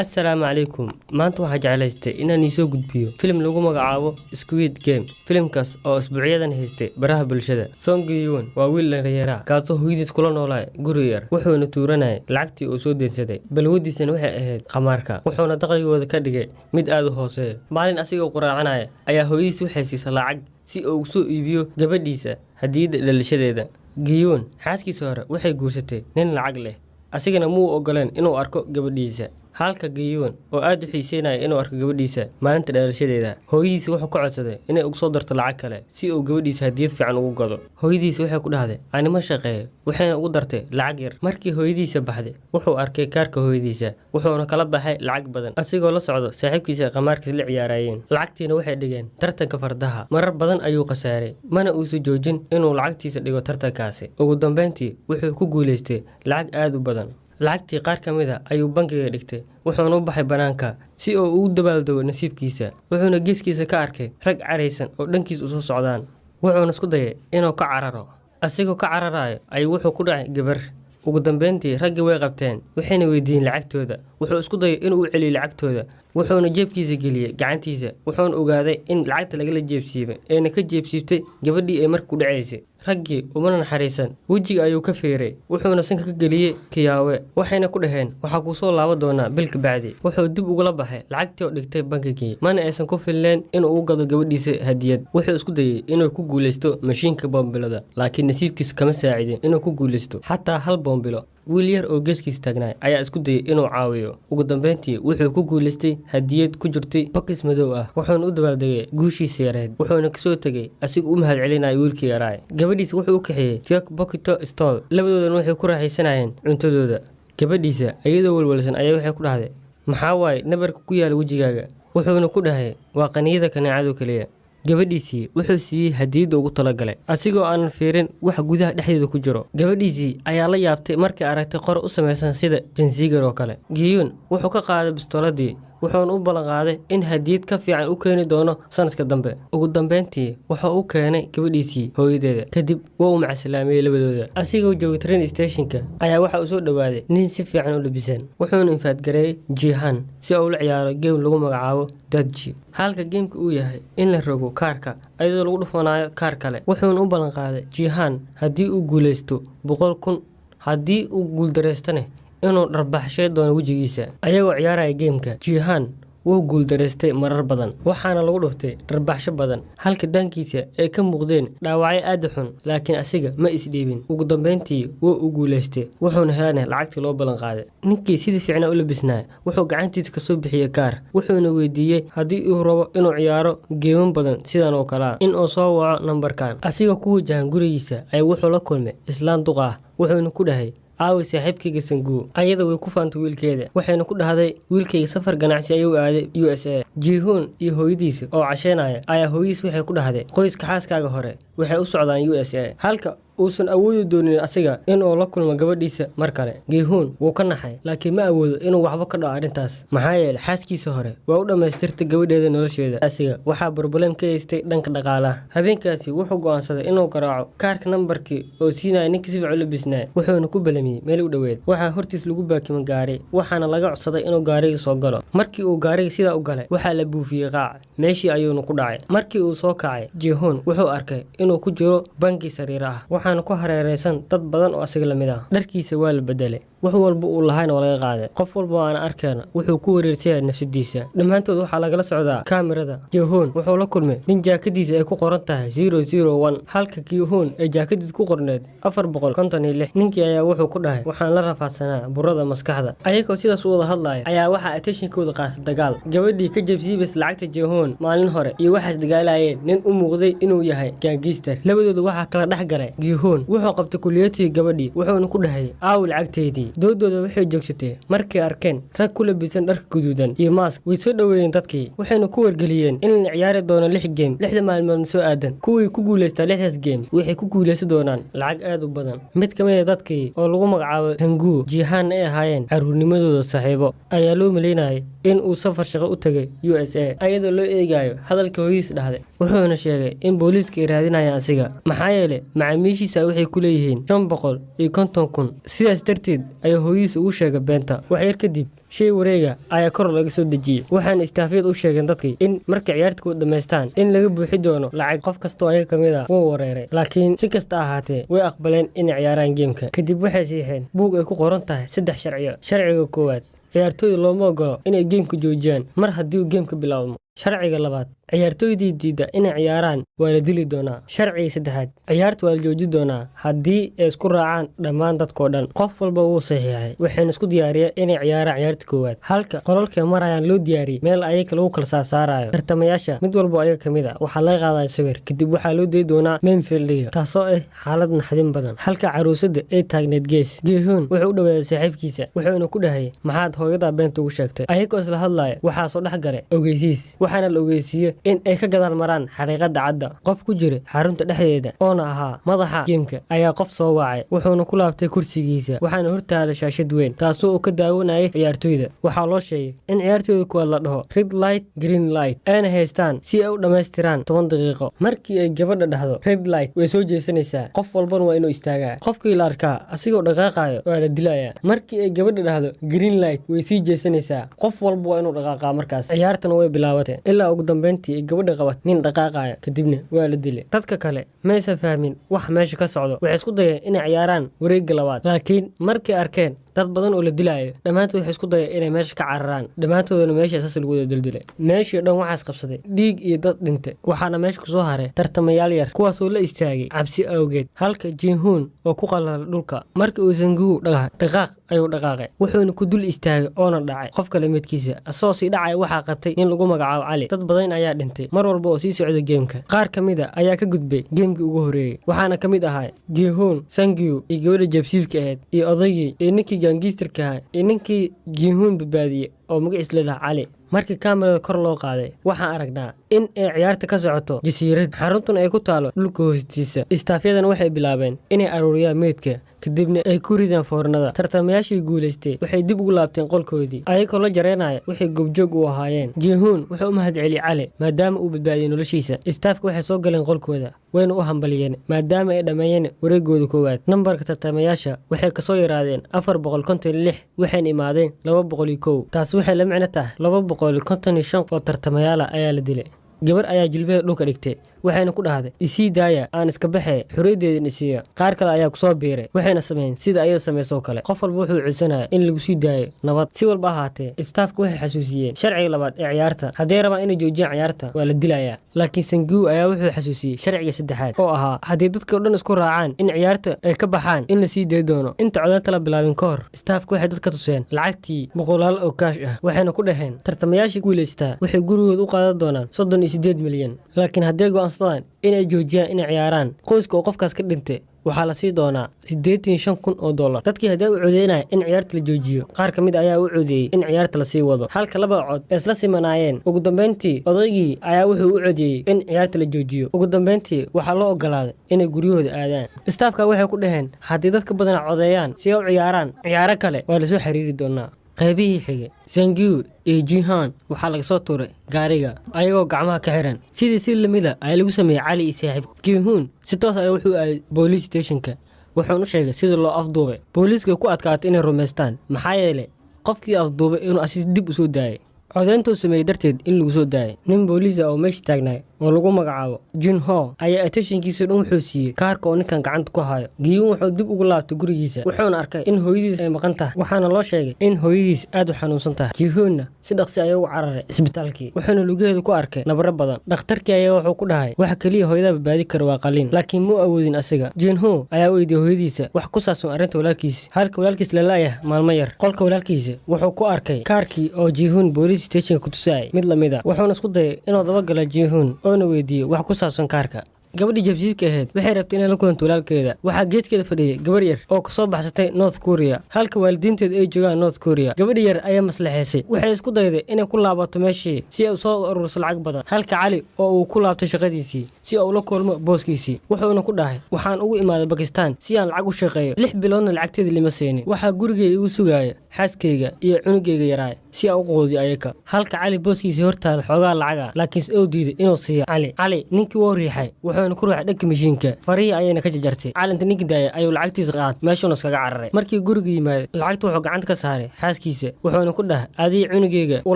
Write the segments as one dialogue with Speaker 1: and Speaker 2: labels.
Speaker 1: Assalaamu calaykum. Maanta waxaa jeclaystay inaan iisoo gudbiyo filim lagu magacaabo Squid Game, filimkaas oo isbuucyadan haystay baraha bulshada. Song Gi-hun waa wiil dhallinyaro ah kaasoo hooyadiis kula noolaa guri yar, wuxuuna tuuranayay lacagtii uu soo deynsaday. Balwadiisana waxay ahayd khamaarka, wuxuuna dakhligooda ka dhigay mid aad u hooseeya. Maalin asigoo quraacanaya ayaa hooyadiis waxay siisay lacag si uu ugu soo iibiyo gabadhiisa hadiyadda dhalashadeeda. Gi-hun xaaskiisa hore waxay guursatay nin lacag leh, asigana muu ogoleen inuu arko gabadhiisa. Halka Gi-hun oo aad u xiiseynaya inuu arko gabadhiisa maalinta dhalashadeeda, hooyadiis wuxuu ka codsaday inay ugu soo darto lacag kale si uu gabadhiisa hadiyad fiican ugu gado. Hooyadiis waxay ku dhahday, "Ani ma shaqeeyo," waxayna ugu dartay lacag yar. Markii hooyadiisa baxday, wuxuu arkay kaarka hooyadiisa, wuxuuna kala baxay lacag badan asigoo la socdo saaxiibkiisa ay khamaarkiis la ciyaarayeen. Lacagtiina waxay dhigeen tartanka fardaha. Marar badan ayuu khasaaray, mana uusan joojin inuu lacagtiisa dhigo tartankaasi. Ugu dambeyntii wuxuu ku guuleystay lacag aad u badan. Lacagtii qaar ka mid ah ayuu bangiga dhigtay, wuxuuna u baxay bannaanka si uu ugu dabaaldego nasiibkiisa. Wuxuuna geeskiisa ka arkay rag caraysan oo dhankiisa u soo socdaan, wuxuuna isku dayay inuu ka cararo. Asigoo ka cararayo ayuu wuxuu ku dhacay gabar. Ugu dambeyntii raggii way qabteen, waxayna weydiiyeen lacagtooda. Wuxuu isku dayay inuu u celiyo lacagtooda, wuxuuna jeebkiisa geliyey gacantiisa, wuxuuna ogaaday in lacagta lagala jeebsiibay, eena ka jeebsiibtay gabadhii ay marka ku dhacaysay. Raggii umana naxariisan, wejiga ayuu ka feeray, wuxuuna sanka ka geliyey kiyaawe. Waxayna ku dhaheen, "Waxaa kuu soo laaban doonaa bil ka bacdi." Wuxuu dib ugula baxay lacagtii oo dhigtay bankigii, mana aysan ku filneen inuu ugu gado gabadhiisa hadiyad. Wuxuu isku dayay inuu ku guuleysto mashiinka boombilada, laakiin nasiibkiisu kama saacidin inuu ku guuleysto xataa hal boombilo. Wiil yar oo geeskiisa taagnaay ayaa isku dayay inuu caawiyo. Ugu dambeyntii wuxuu ku guuleystay hadiyad ku jirtay bokis madow ah, wuxuuna u dabaaldegay guushiisa yareed, wuxuuna kasoo tegay asigoo u mahad celinaya wiilkii yaraay. Gabadhiisa wuxuu u kaxeeyey tteokbokki stall, labadoodana waxay ku raaxaysanayeen cuntadooda. Gabadhiisa iyadoo walwalsan ayaa waxay ku dhahday, "Maxaa waaye nabarka ku yaala wejigaaga?" Wuxuuna ku dhahay, "Waa qaniyada kaneecado keliya." Gabadhiisii wuxuu siiyey hadiyadda ugu talagalay, asigoo aanan fiirin wax gudaha dhexdeeda ku jiro. Gabadhiisii ayaa la yaabtay markay aragtay qor u samaysan sida jansiigar oo kale. Gi-hun wuxuu ka qaaday bistooladii, wuxuuna u ballan qaaday in hadiyad ka fiican u keeni doono sanadka dambe. Ugu dambeyntii wuxuu u keenay gabadhiisii hooyadeeda, kadib waa uu macasalaameeyey labadooda. Asigoo joogay train stationka ayaa waxa uu soo dhowaaday nin si fiican u labisan, wuxuuna invite gareeyey Jihan si uu ula ciyaaro game lagu magacaabo Dadji, halka gameka uu yahay in la rogo kaarka iyadoo lagu dhufanayo kaar kale. Wuxuuna u ballan qaaday Jihan haddii uu guuleysto 100,000, haddii uu guuldareystana inuu dharbaxshay doono wejigiisa. Ayagoo ciyaaraya gameka, Jihan wuu guuldareystay marar badan, waxaana lagu dhuftay dharbaxsho badan, halka daankiisa ay ka muuqdeen dhaawacyo aad u xun, laakiin asiga ma isdhiibin. Ugu dambeyntii wuu u guuleystay, wuxuuna helana lacagtii loo ballan qaaday. Ninkii sidii fiicnaa u labisnaa wuxuu gacantiisa kasoo bixiyey kaar, wuxuuna weydiiyey haddii uu rabo inuu ciyaaro geeman badan sidan oo kale ah in uu soo waco nambarkan. Asigoo ku wajahan gurigiisa ayaa wuxuu la kulmay islaan duq ah, wuxuuna ku dhahay, "Aawi saaxiibkayga Sanguu?" Ayada way ku faantay wiilkeeda, waxayna ku dhahday, "Wiilkayga safar ganacsi ayuu aaday USA." Jihuun iyo hooyadiisa oo casheynaya ayaa hooyadiis waxay ku dhahday, "Qoyska xaaskaaga hore waxay u socdaan USA," halka uusan awoodi doonin asiga inuu la kulmo gabadhiisa mar kale. Gi-hun wuu ka naxay, laakiin ma awoodo inuu waxba ka dhaco arrintaas, maxaa yeelay xaaskiisa hore waa u dhammaystirtay gabadheeda nolosheeda. Asiga waxaa problem ka haystay dhanka dhaqaalaha. Habeenkaasi wuxuu go'aansaday inuu garaaco kaarka nambarkii oo siinaya ninkii si fiican u labisnaa, wuxuuna ku balamiyey meel u dhoweed. Waxaa hortiis lagu baakima gaari, waxaana laga codsaday inuu gaariga soo galo. Markii uu gaariga sidaa u galay, waxaa la buufiyey qaac, meeshii ayuuna ku dhacay. Markii uu soo kacay, Jihun wuxuu arkay inuu ku jiro bangi sariir ah, waxaana ku hareereysan dad badan oo asiga lamid ah. Dharkiisa waa la bedelay, wax walba uu lahayna waa laga qaaday. Qof walba oo aan arkayna wuxuu ku wareersanyahay nafsadiisa. Dhammaantood waxaa lagala socdaa kaamirada. Jihun wuxuu la kulmay nin jaakadiisa ay ku qoran tahay 001, halka Gihun ay jaakadiisa ku qorneed 456. Ninkii ayaa wuxuu ku dhahay, "Waxaan la rafaadsanaa burada maskaxda." Ayagoo sidaas u wada hadlaya ayaa waxaa attentionkooda qaatay dagaal. Gabadhii ka jabsiibas lacagta Jihun maalin hore iyo waxaas dagaalayeen nin u muuqday inuu yahay gangster. Labadooda waxaa kala dhex galay Gihun. Wuxuu qabtay kuliyatii gabadhii, wuxuuna ku dhahay, "Aaw lacagteydii?" Doodooda waxay joogsatay markay arkeen rag ku labisan dharka guduudan iyo mask. Way soo dhoweeyeen dadkii, waxayna ku wargeliyeen in la ciyaari doono lix game 6da maalmood soo aadan. Kuwii ku guuleystaa lixdaas game waxay ku guuleysan doonaan lacag aad u badan. Mid ka mid a dadkii oo lagu magacaabo Sanguu, Jihaan ay ahaayeen caruurnimadooda saaxiibo, ayaa loo maleynayay in uu safar shaqo u tegay USA, ayadoo loo eegayo hadalka hooyadiis dhahday. Wuxuuna sheegay in booliiska ay raadinayaan asiga, maxaa yeelay macaamiishiisa waxay ku leeyihiin 550,000. Sidaas darteed ayaa hooyadiis ugu sheegay beenta. Wax yar kadib Shay wareega ayaa kor laga soo dejiyey, waxaana istaafyad u sheegeen dadkii in markay ciyaarta ku dhammaystaan in laga buuxi doono lacag. Qof kastoo ayaga ka mid a wuu wareeray, laakiin si kasta ahaatee way aqbaleen inay ciyaaraan gameka. Kadib waxay siixeen buug ay ku qoran tahay saddex sharciyo. Sharciga koowaad: ciyaartooyda looma ogolo inay gameka joojiyaan mar haddii uu gameka bilaabmo. Sharciga labaad: ciyaartooydii diidda inay ciyaaraan waa la dili doonaa. Sharciga saddexaad: ciyaarta waa la jooji doonaa haddii ay isku raacaan dhammaan dadkoo dhan. Qof walba wuu saxiixay, waxayna isku diyaariyeen inay ciyaaraan ciyaarta koowaad. Halka qolalkay marayaan loo diyaariyey meel ayaga lagu kala saarsaarayo tartamayaasha. Mid walbo ayaga ka mid a waxaa laga qaadaya sawir, kadib waxaa loo dayi doonaa main fieldiga, taasoo ah xaalad naxdin badan. Halka caruusada ay taagneed gees, Geehoon wuxuu u dhawaaday saaxiibkiisa, wuxuuna ku dhahay: "Maxaad hooyadaa beenta ugu sheegtay?" Ayagoo isla hadlaya waxaa soo dhex galay ogeysiis, waxaana la ogeysiiyey in ay ka gadaal maraan xariiqada cadda. Qof ku jira xarunta dhexdeeda oona ahaa madaxa gameka ayaa qof soo wacay, wuxuuna ku laabtay kursigiisa, waxaana hortaala shaashad weyn taasoo uu ka daawanayay ciyaartoyda. Waxaa loo sheegay in ciyaartooyda kuwaad la dhaho red light, green light ayna haystaan si ay u dhammaystiraan 10 daqiiqo. Markii ay gabadha dhahdo "red light", way soo jeesanaysaa, qof walbana waa inuu istaagaa. Qofkii la arkaa asigoo dhaqaaqayo waa la dilayaa. Markii ay gabadha dhahdo "green light", way sii jeesanaysaa, qof walba waa inuu dhaqaaqaa. Markaas ciyaartana way bilaabatay, ilaa ugu dambeyntii ay gabadha qabat nin dhaqaaqaya, kadibna waa la dilay. Dadka kale maysan fahmin wax meesha ka socdo. Waxay isku dayeen inay ciyaaraan wareegga labaad, laakiin markay arkeen dad badan oo la dilaayo, dhammaantood waxay isku dayeen inay meesha ka cararaan. Dhammaantoodana meesha saas lagu wada dildilay. Meeshii dhan waxaas qabsaday dhiig iyo dad dhintay, waxaana meesha kusoo haray tartamayaal yar, kuwaasoo la istaagay cabsi awgeed. Halka Jinhuun oo ku qalalay dhulka, markii uu Sanguu dhagax dhaqaaq ayuu dhaqaaqay, wuxuuna ku dul istaagay oona dhacay qof kale midkiisa. Asagoo sii dhacaya waxaa qabtay nin lagu magacaabo Cali. Dad badan ayaa dhintay mar walba oo sii socda gameka. Qaar ka mid a ayaa ka gudbay gamekii ugu horreeyey, waxaana ka mid ahaa Jihuun, Sangiyu iyo gabadha jabsiifka ahayd iyo odaygii iyo ninkii gangsterka ahaa iyo ninkii Jihuun badbaadiyey oo magaciis la dhaha Cali. Markii kaamirada kor loo qaaday, waxaan aragnaa in ay ciyaarta ka socoto jasiirad, xaruntuna ay ku taalo dhulka hoostiisa. Istaafyadana waxay bilaabeen inay aruuriyaan meydka, kadibna ay ku ridaan foornada. Tartamayaashii guulaystay waxay dib ugu laabteen qolkoodii, ayagoo la jareynaya waxay goobjoog u ahaayeen. Jihuun wuxuu u mahadceliyey Cali maadaama uu badbaadiyey noloshiisa. Istaafka waxay soo galeen qolkooda, wayna u hambaliyeen maadaama ay dhammeeyeen wareegooda koowaad. Nambarka tartamayaasha waxay kasoo yaraadeen 456, waxayna imaadeen 201. Taasi waxay la micno tahay 255 oo tartamayaala ayaa la dilay. Gabar ayaa jilbada dhulka dhigtay, waxayna ku dhahday: "Isii daaya, aan iska baxee, xorriyaddeedin isiiya." Qaar kale ayaa kusoo biiray, waxayna sameeyeen sida ayada samaysoo kale. Qof walba wuxuu codsanaya in lagu sii daayo nabad. Si walba ahaatee, istaafka waxay xasuusiyeen sharciga labaad ee ciyaarta: hadday rabaan inay joojiyaan ciyaarta, waa la dilayaa. Laakiin Sanguu ayaa wuxuu xasuusiyey sharciga saddexaad oo ahaa haddii dadka o dhan isku raacaan in ciyaarta ay ka baxaan, in la sii dayi doono. Inta codaynta la bilaabin ka hor, istaafka waxay dadka tuseen lacagtii boqolaal oo kaash ah, waxayna ku dhaheen tartamayaashii guulaystaa waxay gurigooda u qaadan doonaan 38 milyan, laakiin hadday go'aansadaan inay joojiyaan inay ciyaaraan, qoyska oo qofkaas ka dhintay waxaa la sii doonaa $85,000. Dadkii haddii u codeynaya in ciyaarta la joojiyo, qaar ka mid ayaa u codeeyey in ciyaarta lasii wado, halka laba cod ee isla simanaayeen. Ugu dambeyntii odaygii ayaa wuxuu u codeeyey in ciyaarta la joojiyo. Ugu dambeyntii waxaa loo ogolaaday inay guryahooda aadaan. Istaafka waxay ku dhaheen haddii dadka badan codeeyaan si ay u ciyaaraan ciyaaro kale, waa lasoo xiriiri doonaa. Qaybihii xigay, Sangiu iyo Jihan waxaa laga soo tuuray gaariga ayagoo gacmaha ka xiran. Sidii si lamida ayaa lagu sameeyey Cali iyo saaxiib. Jihuun si toos ayaa wuxuu aaday boolice stationka, wuxuuna u sheegay sida loo afduubay. Booliiska ku adkaatay inay rumaystaan, maxaa yeelay qofkii afduubay inuu asiis dib u soo daayay, codeyntuu sameeyey darteed in lagu soo daayay. Nin booliis ah oo meesha taagnaay oo lagu magacaabo Jun Ho ayaa attentionkiisa dhan wuxuu siiyey kaarka oo ninkan gacanta ku hayo. Giyuun wuxuu dib ugu laabtay gurigiisa, wuxuuna arkay in hooyadiis ay maqan tahay, waxaana loo sheegay in hooyadiis aad u xanuunsan tahay. Jihuunna si dhaqsi ayaa ugu cararay isbitaalkii, wuxuuna lugaheeda ku arkay nabro badan. Dhakhtarkii ayaa wuxuu ku dhahay waxa keliya hooyada badbaadi kara waa qaliin, laakiin muu awoodin asiga. Jun Ho ayaa weydiiyey hooyadiisa wax ku saabsan arrinta walaalkiis, halka walaalkiis la la'yahay maalmo yar. Qolka walaalkiisa wuxuu ku arkay kaarkii oo Jihuun boolice stationka ku tusaayay mid lamid a, wuxuuna isku dayay inuu dabagalo Jihuun oona weydiiyo wax ku saabsan kaarka. Gabadhii jabsiidka ahayd waxay rabtay inay la kulanto walaalkeeda. Waxaa geedkeeda fadhiyay gabar yar oo kasoo baxsatay North Korea, halka waalidiinteeda ay joogaan North Korea. Gabadhi yar ayaa maslaxaysay, waxay isku dayday inay ku laabato meeshii si ay usoo ururso lacag badan, halka Cali oo uu ku laabtay shaqadiisii si uu la kulmo booskiisii, wuxuuna ku dhahay: "Waxaan ugu imaaday Bakistan si aan lacag u shaqeeyo, 6 biloodna lacagteeda lima siinin. Waxaa gurigay igu sugaaya Xaaskayga iyo cunugayga yaraay si aan u quudiyo ayaka. Halka Cali booskiisii hortaala xoogaa lacaga, laakiinse uu diiday inuu siiyo Cali. Cali ninkii wuu riixay, wuxuuna ku ruuxay dhanka mishiinka, farihii ayayna ka jarjartay. Cali inta ninkii daayay ayuu lacagtiisa qaatay, meeshuuna iskaga cararay. Markii guriga yimaaday, lacagta wuxuu gacanta ka saaray xaaskiisa, wuxuuna ku dhahay: "Adii cunugayga u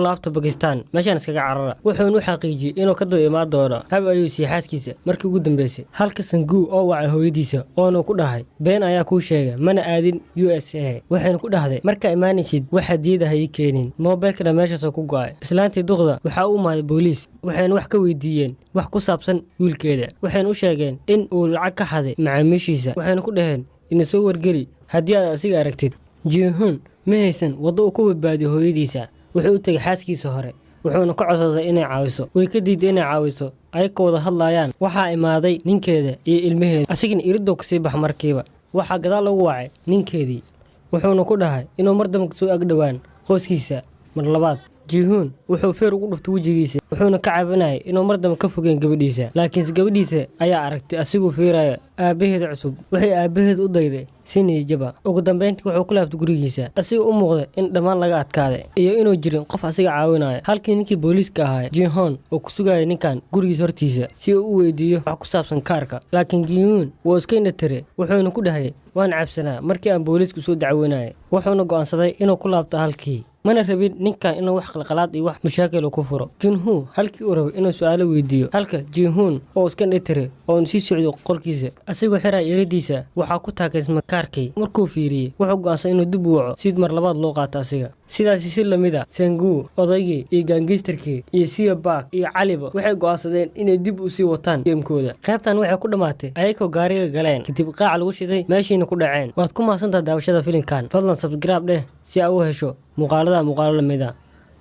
Speaker 1: laabta Bakistaan, meeshaan iskaga carara." Wuxuuna u xaqiijiyey inuu ka daba imaan doono. Hab ayuu siiyey xaaskiisa markii ugu dambeysay. Halka Sanguu oo wacay hooyadiisa, oona ku dhahay: "Been ayaa kuu sheegay, mana aadin USA." Waxayna ku dhahday: "Markaa imaanaysid waxa diyada ha ii keenin." Moobeelkana meeshaasoo ku go'ay. Islaantii duqda waxaa u imaaday booliis, waxayna wax ka weydiiyeen wax ku saabsan wiilkeeda. Waxayna u sheegeen in uu lacag ka xaday macaamiishiisa, waxayna ku dhaheen: "Ina soo wargeli haddii aad asiga aragtid." Jiihun ma haysan waddo uu ku badbaadiyo hooyadiisa. Wuxuu u tegay xaaskiisa hore, wuxuuna ka codsaday inay caawiso. Way ka diiday inay caawiso. Ayagoo wada hadlayaan, waxaa imaaday ninkeeda iyo ilmaheeda, asigana iridow kasii bax. Markiiba waxaa gadaal ugu wacay ninkeedii, wuxuuna ku dhahay inuu mar dambe kasoo agdhowaan qoyskiisa mar labaad. Jihuun wuxuu feer ugu dhuftay wejigiisa, wuxuuna ka cabanayay inuu mar dambe ka fogeen gabadhiisa, laakiinse gabadhiisa ayaa aragtay asiguu fiiraya aabbaheeda cusub. Waxay aabbaheed u dayday si niyajaba. Ugu dambeyntii wuxuu ku laabtay gurigiisa, asigoo u muuqday in dhammaan laga adkaaday iyo inuu jirin qof asiga caawinayo. Halkii ninkii booliiska ahaa Jihon oo ku sugayay ninkan gurigiisa hortiisa si uu u weydiiyo wax ku saabsan kaarka, laakiin Giyuun wuu iska indhatire, wuxuuna ku dhahay: "Waan cabsanaa markii aan booliisku soo dacweynayay." Wuxuuna go'aansaday inuu ku laabto halkii, mana rabin ninkan inuu wax qalqalaad iyo wax mashaakil ku furo. Junhu halkii uu rabay inuu su'aalo weydiiyo, halka Jihuun oo iska dhitire oonu sii socdo qolkiisa asigoo xiraya eradiisa, waxaa ku taakaysma kaarkii. Markuu fiiriyey, wuxuu go'aansaday inuu dib u waco si mar labaad loo qaato asiga. Sidaasi si lamid a, Senguu, odaygii iyo gangsterkii iyo Sia Bark iyo Caliba waxay go'aansadeen inay dib u sii wataan gamekooda. Qaybtan waxay ku dhammaatay ayagoo gaariga galeen, kadib qaac lagu shiday, meeshiina ku dhaceen. Waad ku mahadsantaha daawashada filimkan. Fadlan subscribe dheh si aa u hesho muuqaalada muuqaalo lamid a.